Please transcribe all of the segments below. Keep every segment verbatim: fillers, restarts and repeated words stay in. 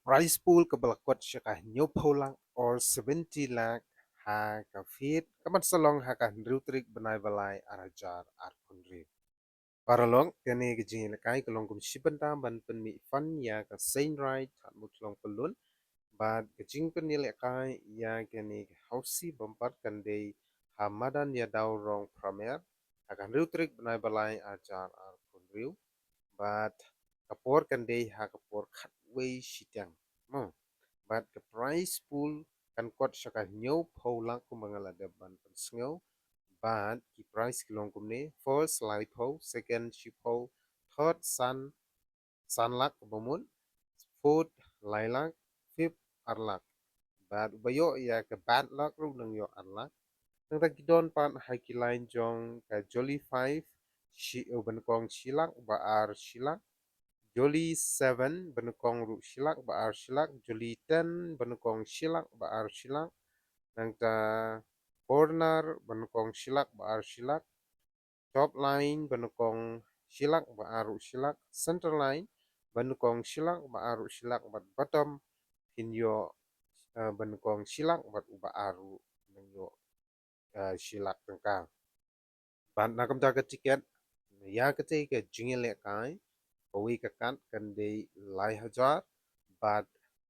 Prize pool kaba la kot sha ka hynñiewphew lak or seventy lak ha ka Fed, ka ban sa long ha ka hynriew tarik bnai ba lai ar hajar arphew hynriew. Paralok, kane ka jingïalehkai ka long kum shi bynta ban pynmih fund ïa ka Saint Wright Thadmuthlong Pyllun. Bad ka jingpynïalehkai ïa kane ka Housie Bumper kan dei ha madan Ïadaw Rong Phramer ha ka hynriew tarik bnai ba lai ar hajar arphew hynriew. Bad ka por kan dei ha ka por khatwei shiteng. Mo. Bad ka prize pool kan kot sha ka hynñiewphew lak kumba nga la dep ban pynsngew. Bad ki prize ki long kumne: first laiphew, second shiphew, third san, san lak kaba mut, fourth lai lak, fifth ar lak. Bad uba ïoh ïa ka bad luck ruh nang ïoh ar lak. Nangta ki don pat ha ki line jong ka Jolly five, shi, uh, ba nyngkong shi lak, ba ar shi lak. Jolly seven, ba nyngkong ruh shi lak, ba ar shi lak. Jolly ten, ba nyngkong shi lak, ba ar shi lak. Nangta corner, ba nyngkong shi lak, ba ar shi lak. Top line, ba nyngkong shi lak, ba ar ruh shi lak. Center line, ba nyngkong shi lak, ba ar ruh shi lak. Bad bottom, phin ïoh, uh, ba nyngkong shi lak, bad uba ar ruh nang ïoh, uh, shi lak tyngka. Bad na ka bynta ka tiket, ïa katei ka jingïalehkai, kawei ka kat kan dei lai hajar, bad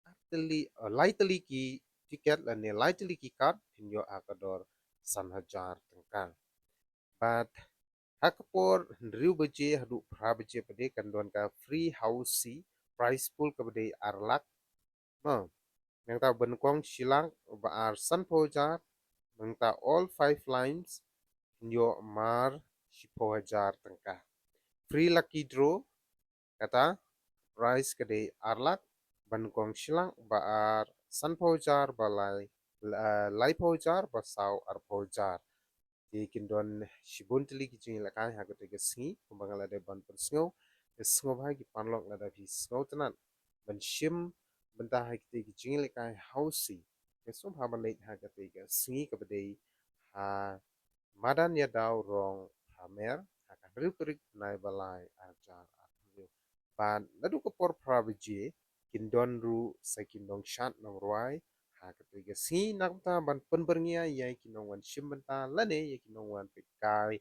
ar tylli, uh, lai tylli ki tiket lane lai tylli ki kat, phin ïoh ha ka dor san hajar tyngka. Bad ha ka por hynriew baje haduh phra baje pat de kan don ka free Housie prize pool kaba dei ar lak. Mo. Nangta ba nyngkong shi lak, ba ar sanphew hajar. Nangta all five lines phin ïoh mar shiphew hajar tyngka. Free lucky draw, kata prize ka dei ar lak, ba nyngkong shi lak, ba ar sanphew hajar, ba lai, uh, laiphew hajar, ba saw arphew hajar. Te kin don shibun tylli ki jingïalehkai ha katei ka sngi, kumba nga la dep ban pynsngew. Te sngewbha ki paralok lada phi sngewtynnat ban shim bynta ha katei ka jingïalehkai Housie, te sngewbha ban leit ha katei ka sngi kaba dei ha madan Ïadaw Rong Phramer ha ka hynriew tarik bnai ba lai ar hajar arphew hynriew. Bad naduh ka por phra baje kin don ruh sa ki nongshad nongrwai ha katei ka sngi, na ka bynta ban pynbyrngia ïa ki nongwan shim bynta lane ïa ki nongwan peitkai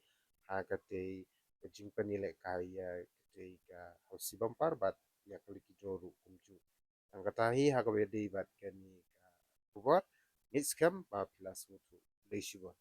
ha katei ka jingpynïalehkai ïa katei ka Housie Bumper bad ïa ka lucky draw ruh kumjuh. Tang kata hi ha kaba ïadei bad kane ka khubor. Ngeit skhem ba phi la sngewthuh. Khublei shibun.